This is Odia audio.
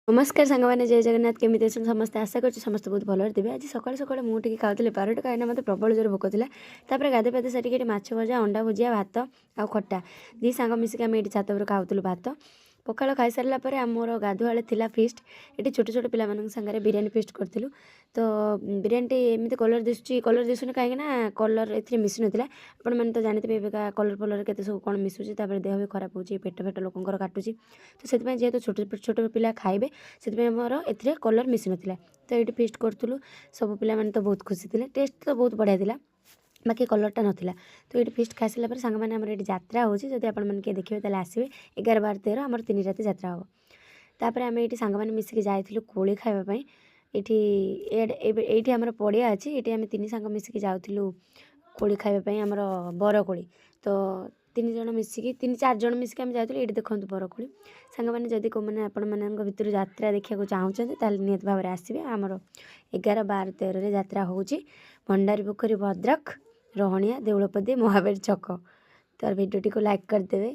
ନମସ୍କାର ସାଙ୍ଗମାନେ, ଜୟ ଜଗନ୍ନାଥ। କେମିତି ଅଛନ୍ତି ସମସ୍ତେ? ଆଶା କରୁଛି ସମସ୍ତେ ବହୁତ ଭଲରେ ଥିବେ। ଆଜି ସକାଳୁ ସକାଳୁ ମୁଁ ଟିକେ ଖାଉଥିଲି ପାରୁଟି, କାହିଁକିନା ମୋତେ ପ୍ରବଳ ଜୋରେ ଭୋକ ଥିଲା। ତାପରେ ଗାଧୋଇ ପାଧୋଇ ସାରିକି ଏଠି ମାଛ ଭଜା, ଅଣ୍ଡା ଭୁଜିଆ, ଭାତ ଆଉ ଖଟା, ଦୁଇ ସାଙ୍ଗ ମିଶିକି ଆମେ ଏଇଠି ଛାତ ଉପରେ ଖାଉଥିଲୁ ଭାତ। ପଖାଳ ଖାଇସାରିଲା ପରେ ଆମର ଗାଧୁଆଳେ ଥିଲା ଫିଷ୍ଟ। ଏଠି ଛୋଟ ଛୋଟ ପିଲାମାନଙ୍କ ସାଙ୍ଗରେ ବିରିୟାନୀ ଫିଷ୍ଟ କରିଥିଲୁ। ତ ବିରିୟାନୀଟି ଏମିତି କଲର୍ ଦିଶୁଛି, କଲର୍ ଦିଶୁନି କାହିଁକିନା କଲର୍ ଏଥିରେ ମିଶୁନଥିଲା। ଆପଣମାନେ ତ ଜାଣିଥିବେ, ଏବେକା କଲର୍ ଫଲର୍ କେତେ ସବୁ କ'ଣ ମିଶୁଛି। ତାପରେ ଦେହ ବି ଖରାପ ହେଉଛି, ପେଟ ଫେଟ ଲୋକଙ୍କର କାଟୁଛି। ତ ସେଥିପାଇଁ ଯେହେତୁ ଛୋଟ ଛୋଟ ପିଲା ଖାଇବେ, ସେଥିପାଇଁ ଆମର ଏଥିରେ କଲର୍ ମିଶିନଥିଲା। ତ ଏଇଠି ଫିଷ୍ଟ କରୁଥିଲୁ। ସବୁ ପିଲାମାନେ ତ ବହୁତ ଖୁସି ଥିଲେ। ଟେଷ୍ଟ ତ ବହୁତ ବଢ଼ିଆ ଥିଲା, ବାକି କଲର୍ଟା ନଥିଲା। ତ ଏଇଠି ଫିଷ୍ଟ ଖାଇସାରିଲା ପରେ ସାଙ୍ଗମାନେ, ଆମର ଏଇଠି ଯାତ୍ରା ହେଉଛି। ଯଦି ଆପଣମାନେ କିଏ ଦେଖିବେ, ତାହେଲେ ଆସିବେ। 11, 12, 13 ଆମର 3 ରାତି ଯାତ୍ରା ହେବ। ତାପରେ ଆମେ ଏଇଠି ସାଙ୍ଗମାନେ ମିଶିକି ଯାଇଥିଲୁ କୋଳି ଖାଇବା ପାଇଁ। ଏଇଠି ଏବେ ଏଇଠି ଆମର ପଡ଼ିଆ ଅଛି। ଏଇଠି ଆମେ ତିନି ସାଙ୍ଗ ମିଶିକି ଯାଉଥିଲୁ କୋଳି ଖାଇବା ପାଇଁ, ଆମର ବରକୋଳି। ତ ତିନି ଜଣ ମିଶିକି, ତିନି ଚାରି ଜଣ ମିଶିକି ଆମେ ଯାଉଥିଲୁ। ଏଇଠି ଦେଖନ୍ତୁ ବରକୋଳି। ସାଙ୍ଗମାନେ, ଯଦି କେଉଁମାନେ ଆପଣମାନଙ୍କ ଭିତରୁ ଯାତ୍ରା ଦେଖିବାକୁ ଚାହୁଁଛନ୍ତି, ତାହେଲେ ନିହାତି ଭାବରେ ଆସିବେ। ଆମର 11, 12, 13ରେ ଯାତ୍ରା ହେଉଛି, ଭଣ୍ଡାରୀ ପୋଖରୀ, ଭଦ୍ରକ, ରହଣିଆ, ଦେଉଳପଦି, ମହାବୀର ଛକ। ତ ଭିଡ଼ିଓଟିକୁ ଲାଇକ୍ କରିଦେବେ।